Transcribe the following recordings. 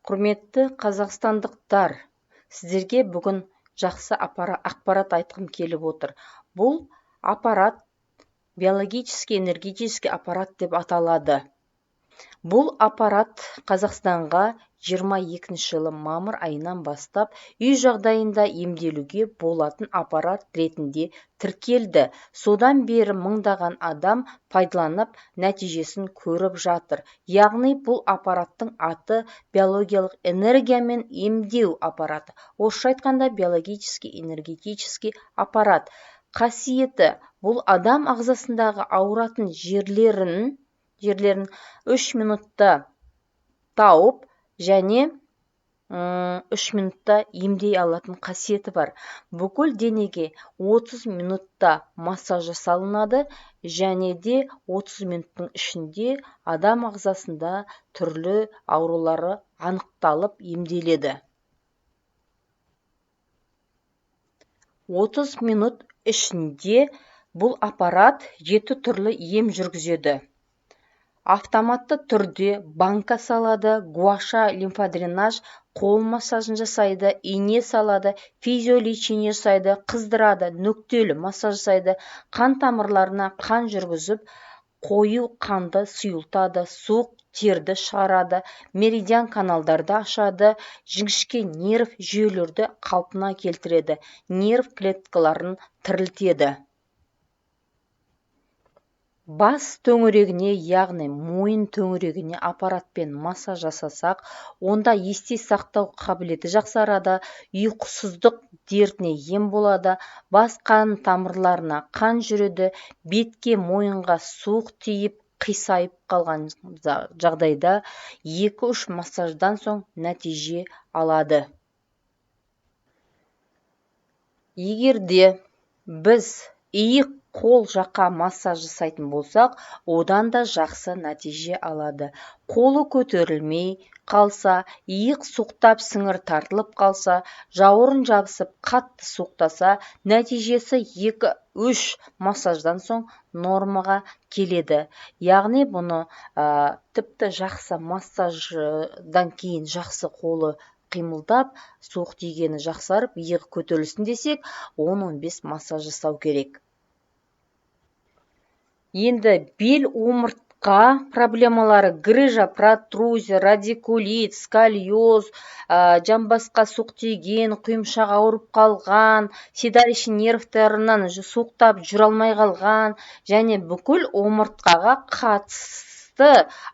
Құрметті қазақстандықтар, сіздерге бүгін жақсы ақпарат айтқым келіп отыр. Бұл аппарат биологический энергетический аппарат деп аталады. Бұл аппарат Қазақстанға 22 жылы мамыр айынан бастап үй жағдайында емделуге болатын аппарат ретінде тіркелді. Содан бері мыңдаған адам пайдаланып, нәтижесін көріп жатыр. Яғни бұл аппараттың аты биологиялық энергиямен емдеу аппараты. Орысша айтқанда биологический энергетический аппарат. Қасиеті бұл адам ағзасындағы ауыратын жерлерін 3 минутта тауып және 3 минутта емдей алатын қасиеті бар. Бүкіл денеге 30 минутта массаж жасалынады және де 30 минуттың ішінде адам ағзасында түрлі аурулары анықталып емделеді. 30 минут ішінде бұл аппарат 7 түрлі ем жүргізеді. Автоматты түрде банка салады, гуаша, лимфодренаж, қол массажын жасайды, ине салады, физиолечение жасайды, қыздырады, нүктелі массаж жасайды, қан тамырларына қан жүргізіп, қою қанды сұйылтады, суық терді шығарады, меридиан каналдарды ашады, жіңішке нерв жүйелерді қалпына келтіреді, нерв клеткаларын тірілтеді. Бас төңірегіне, яғни мойын төңірегіне аппаратпен массаж жасасақ, онда есте сақтау қабілеті жақсарады, ұйқысыздық дертіне ем болады, бас қан тамырларына қан жүреді, бетке, мойынға суық тиіп, қисайып қалған жағдайда 2-3 массаждан соң нәтиже алады. Егер де біз иық қол жаққа массаж жасайтын болсақ, одан да жақсы нәтиже алады. Қолы көтерілмей қалса, иық суықтап сіңір тартылып қалса, жауырын жабысып қатты суықтаса, нәтижесі 2-3 массаждан соң нормаға келеді. Яғни бұны тіпті жақсы массаждан кейін жақсы қолы қимылдап, суық тигені жақсарып, иығы көтерілсін десек, 10-15 массаж жасау керек. Енді бел омыртқа проблемалары, грыжа, протрузия, радикулит, сколиоз, жамбасқа суық тиген, құйымшақ ауырып қалған, седалищный нервтарынан суықтап жүре алмай қалған және бүкіл омыртқаға қатысты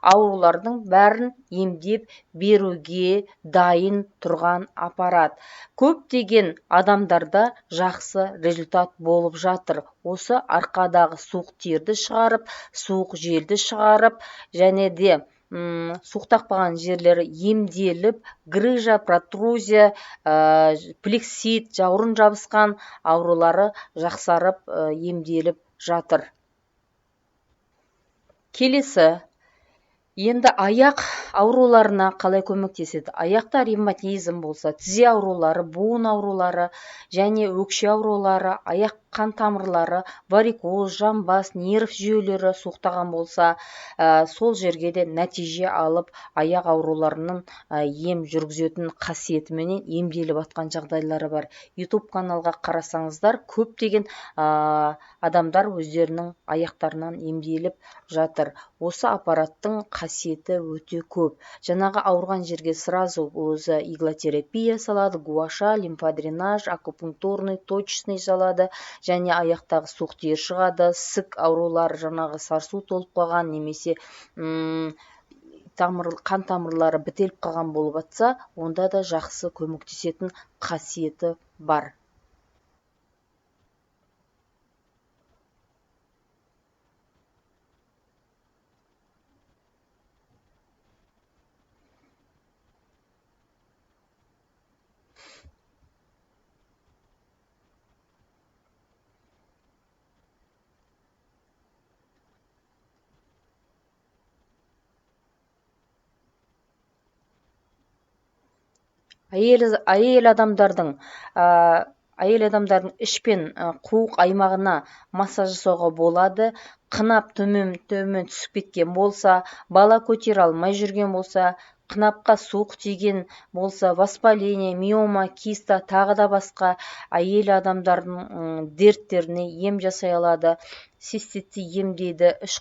аурулардың бәрін емдеп беруге дайын тұрған аппарат. Көптеген адамдарда жақсы результат болып жатыр. Осы арқадағы суық терді шығарып, суық желді шығарып, және де суықтап қалған жерлері емделіп, грыжа, протрузия, плексит, жауырын жабысқан аурулары жақсарып, емделіп жатыр. Келесі енді аяқ ауруларына қалай көмектеседі? Аяқта ревматизм болса, тізе аурулары, буын аурулары және өкше аурулары, аяқ қан тамырлары, варикоз, жамбас, нерв жүйелері суықтаған болса, сол жерге де нәтиже алып, аяқ ауруларының ем жүргізетін қасиетіменен емделіп жатқан жағдайлары бар. YouTube каналға қарасаңыздар, көптеген адамдар өздерінің аяқтарынан емделіп жатыр. Осы аппараттың қасиеті өте көп. Жаңағы ауырған жерге сразу өзі иглотерапия салады, гуаша, лимфодренаж, акупунктурный, точечный салады және аяқтағы суық тер шығады, сік аурулары, жаңағы сарсу толып қалған немесе қан тамырлары бітеліп қалған болып атса, онда да жақсы көмектесетін қасиеті бар. Әйел адамдардың іш пен қуық аймағына массаж жасауға болады. Қынап төмен түсіп кеткен болса, бала көтере алмай жүрген болса, Қынапқа суық тиген болса, воспаление, миома, киста, тағы да басқа әйел адамдардың дерттеріне ем жасай алады. Циститті емдейді, іш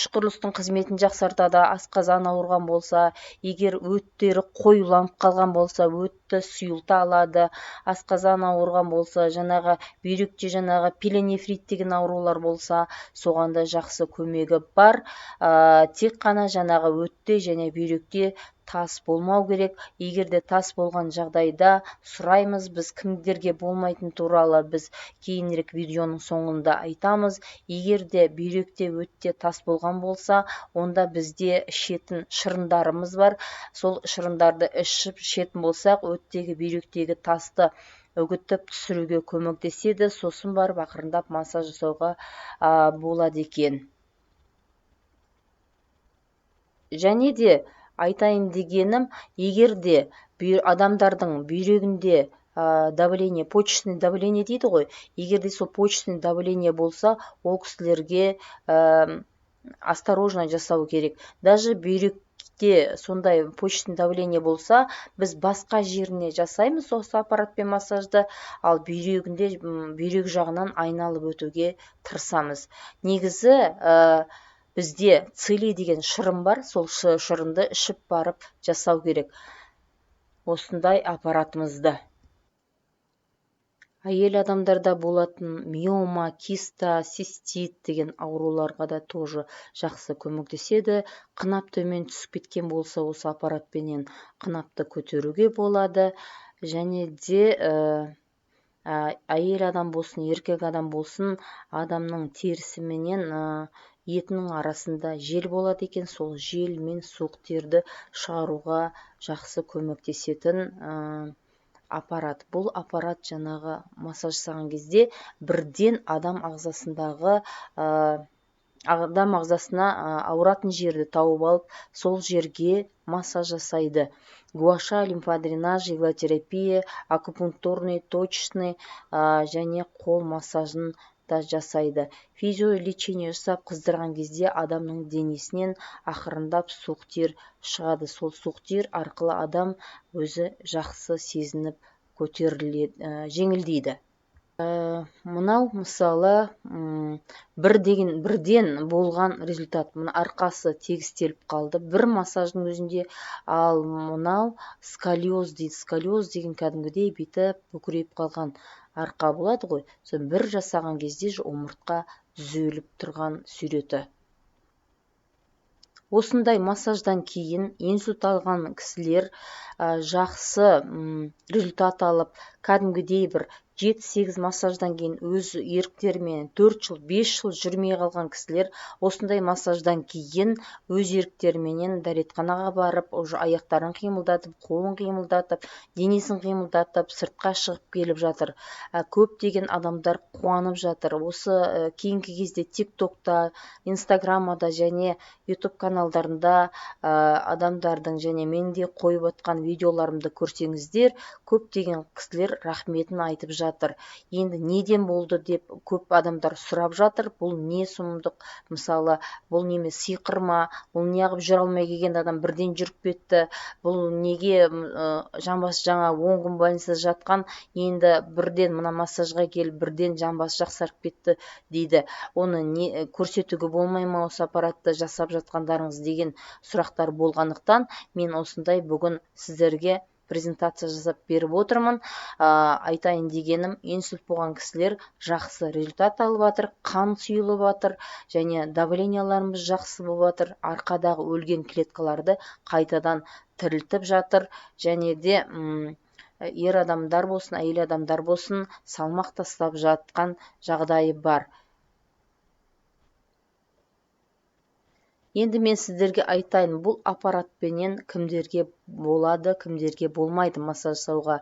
құрылыстың қызметін жақсартады. Асқазан ауырған болса, егер өттері қоюланып қалған болса, өтті сұйылта алады. Асқазан ауырған болса, жаңағы бүйректе жаңағы пиелонефрит деген аурулар болса, соған да жақсы көмегі бар. Тек қана жаңағы өтте және бүйректе тас болмау керек. Егер де тас болған жағдайда сұраймыз біз, кімдерге болмайтын туралы біз кейінірек видеоның соңында айтамыз. Егер де бүйректе, өтте тас болған болса, онда бізде ішетін шырындарымыз бар. Сол шырындарды ішіп ішетін болсақ, өттегі, бүйректегі тасты үгітіп түсіруге көмектеседі. Сосын барып ақырындап массаж жасауға болады екен. Және де айтайын дегенім, егер де адамдардың бүйрегінде давление, почечный давление дейді ғой, егер де сол почечный давление болса, ол кісілерге осторожно жасау керек. Даже бүйректе сондай почечный давление болса, біз басқа жеріне жасаймыз осы аппаратпен массажды, ал бүйрегінде, бүйрек жағынан айналып өтуге тырысамыз. Негізі бізде цили деген шырын бар, сол шырынды ішіп барып жасау керек осындай аппаратымызды. Әйел адамдарда болатын миома, киста, цистит деген ауруларға да тоже жақсы көмектеседі. Қынап төмен түсіп кеткен болса, осы аппаратпенен қынапты көтеруге болады. Және де әйел адам болсын, еркек адам болсын, адамның терісіменен етінің арасында жел болады екен, сол жел мен суық терді шығаруға жақсы көмектесетін аппарат. Бұл аппарат жаңағы массаж жасаған кезде бірден адам ағзасындағы адам ағзасына ауыратын жерді тауып алып, сол жерге массаж жасайды. Гуаша, лимфодренаж, иглотерапия, акупунктурный, точечный және қол массажын да жасайды. Физиолечение жасап қыздырған кезде адамның денесінен ақырындап суық тер шығады. Сол суық тер арқылы адам өзі жақсы сезініп көтеріледі, жеңілдейді. Мынау мысалы бірден болған результат. Мына арқасы тегістеліп қалды бір массаждың өзінде. Ал мынау сколиоз дейді. Сколиоз деген кәдімгідей бүйтіп бүкірейіп қалған арқа болады ғой. Сол бір жасаған кезде омыртқа түзеліп тұрған суреті. Осындай массаждан кейін инсульт алған кісілер жақсы результат алып, кәдімгідей бір 7-8 массаждан кейін өз еріктерімен 4 жыл, 5 жыл жүрмей қалған кісілер осындай массаждан кейін өз еріктеріменен дәретханаға барып, уже аяқтарын қимылдатып, қолын қимылдатып, денесін қимылдатып, сыртқа шығып келіп жатыр. Көптеген адамдар қуанып жатыр. Осы кейінгі кезде ТикТокта, Инстаграмда және Ютуб каналдарында адамдардың және мен де қойып отқан видеоларымды көрсеңіздер, көптеген кісілер рахметін айтып жатыр. Енді неден болды деп көп адамдар сұрап жатыр. Бұл не сұмдық? Мысалы, бұл неме, сиқыр ма? Бұл неғып жүре алмай келген адам бірден жүріп кетті? Бұл неге жамбасы жаңа 10 күн больницада жатқан, енді бірден мына массажға келіп, бірден жамбасы жақсарып кетті дейді. Оны не көрсетуге болмай ма осы аппаратты жасап жатқандарыңыз деген сұрақтар болғандықтан, мен осындай бүгін сіздерге презентация жасап беріп отырмын. Айтайын дегенім, инсульт болған кісілер жақсы результат алып жатыр, қан сұйылып жатыр және давленияларымыз жақсы болып жатыр, арқадағы өлген клеткаларды қайтадан тірілтіп жатыр. Және де ер адамдар болсын, әйел адамдар болсын, салмақ тастап жатқан жағдайы бар. Енді мен сіздерге айтайын, бұл аппаратпенен кімдерге болады, кімдерге болмайды массаж жасауға.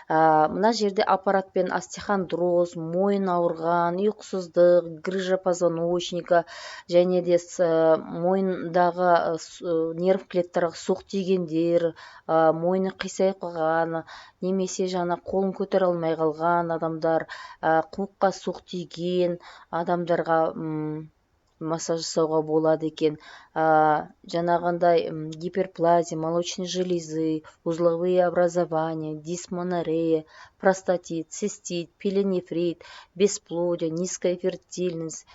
Мына жерде аппаратпен остеохондроз, мойын ауырған, ұйқысыздық, грыжа позвоночника және де мойындағы нерв клеткаларға суық тигендер, мойны қисайып қалған, немесе жаңа қолын көтере алмай қалған адамдар, қуыққа суық тиген адамдарға массаж жасауға болады екен. Жаңағындай гиперплазия молочной железы, узловые образования, дисменорея, простатит, цистит, пиелонефрит, бесплодие, низкая фертильность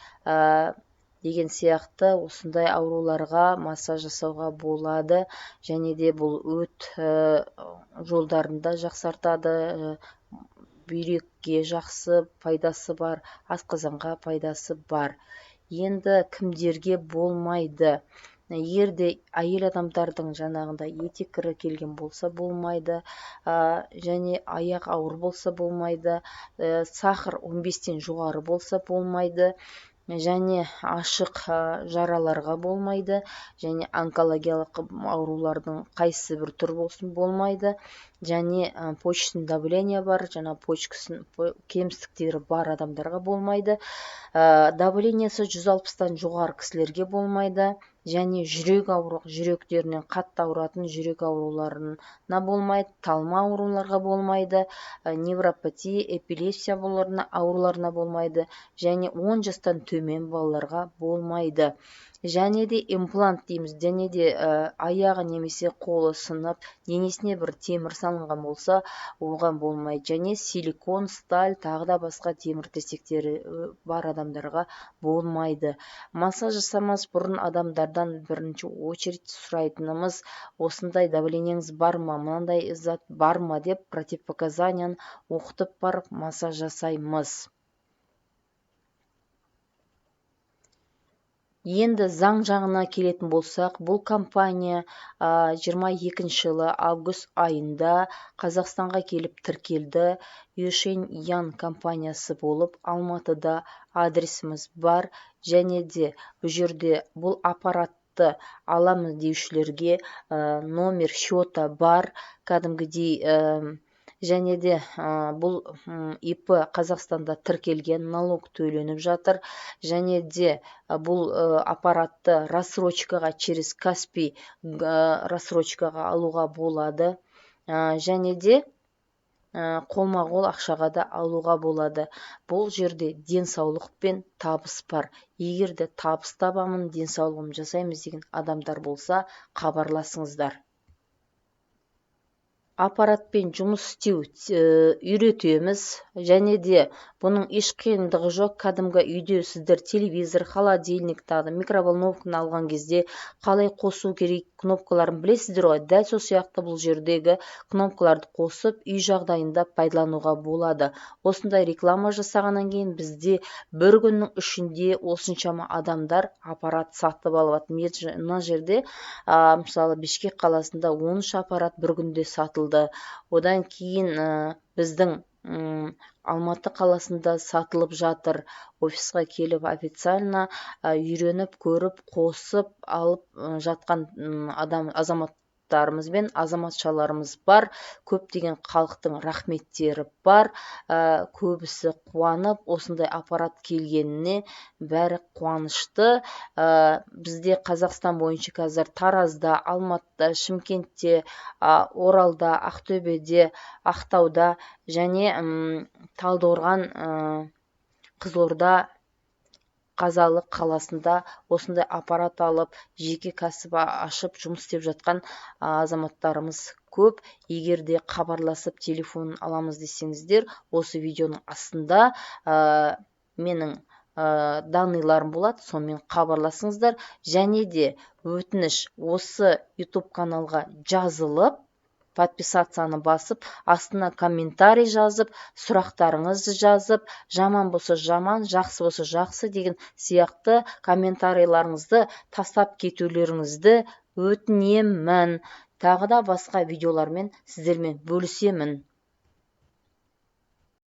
деген сияқты осындай ауруларға массаж жасауға болады. Және де бұл өт жолдарын да жақсартады, бүйрекке жақсы пайдасы бар, асқазанға пайдасы бар. Енді кімдерге болмайды? Егер де әйел адамдардың жаңағындай етеккірі келген болса, болмайды, және аяқ ауыр болса, болмайды, сахар 15-тен жоғары болса, болмайды, және ашық жараларға болмайды, және онкологиялық аурулардың қайсы бір түрі болсын, болмайды, және почечный давление бар, жаңа почкасын кемістіктері бар адамдарға болмайды, давлениесі 160-тан жоғары кісілерге болмайды, және жүрек ауру, жүректерінен қатты ауыратын жүрек ауруларына болмайды, талма ауруларға болмайды, невропатия, эпилепсия ауруларына болмайды, және 10 жастан төмен балаларға болмайды. Және де имплант дейміз, және де аяғы немесе қолы сынып, денесіне бір темір салынған болса, оған болмайды, және силикон, сталь, тағы да басқа темір тірсектері бар адамдарға болмайды. Массаж жасамас бұрын адамдардан бірінші очередь сұрайтынымыз: осындай давлениеңіз бар ма, мынандай зат бар ма деп, противопоказанияны оқытып барып массаж жасаймыз. Енді заң жағына келетін болсақ, бұл компания 22 жылы август айында Қазақстанға келіп тіркелді. Юшен Ян компаниясы болып, Алматыда адресіміз бар, және де бұл жерде бұл аппаратты аламыз деушілерге номер счета бар кәдімгідей. Және де бұл ИП Қазақстанда тіркелген, налог төленіп жатыр, және де бұл аппаратты рассрочкаға через Каспи рассрочкаға алуға болады, және де қолма-қол ақшаға да алуға болады. Бұл жерде денсаулық пен табыс бар. Егер де табыс табамын, денсаулығым жасаймыз деген адамдар болса, хабарласыңыздар. Аппаратпен жұмыс істеу үйретеміз, және де бұның еш қиындығы жоқ. Кәдімгі үйде сіздер телевизор, холодильник, тағы микроволновканы алған кезде қалай қосу керек кнопкаларын білесіздер ғой, дәл сол сияқты бұл жердегі кнопкаларды қосып, үй жағдайында пайдалануға болады. Осындай реклама жасағаннан кейін бізде бір күннің ішінде осыншама адамдар аппарат сатып алып жатыр. Мына жерде, мысалы, Бішкек қаласында 13 аппарат бір күнде сатылды. Одан кейін біздің Алматы қаласында сатылып жатыр. Офисқа келіп официально үйреніп, көріп, қосып алып жатқан адам, азаматтарымыз бен азаматшаларымыз бар. Көптеген халықтың рахметтері бар. Көбісі қуанып, осындай аппарат келгеніне бәрі қуанышты. Бізде Қазақстан бойынша қазір Таразда, Алматыда, Шымкентте, Оралда, Ақтөбеде, Ақтауда және Талдықорған, Қызылорда, Қазалы қаласында осындай аппарат алып, жеке кәсіп ашып жұмыс істеп жатқан азаматтарымыз көп. Егер де хабарласып телефон аламыз десеңіздер, осы видеоның астында менің данныйларым болады, сонымен хабарласыңыздар. Және де өтініш, осы YouTube каналға жазылып, подписацияны басып, астына комментарий жазып, сұрақтарыңызды жазып, жаман болса жаман, жақсы болса жақсы деген сияқты комментарийларыңызды тастап кетулеріңізді өтінемін. Тағы да басқа видеолармен сіздермен бөлісемін.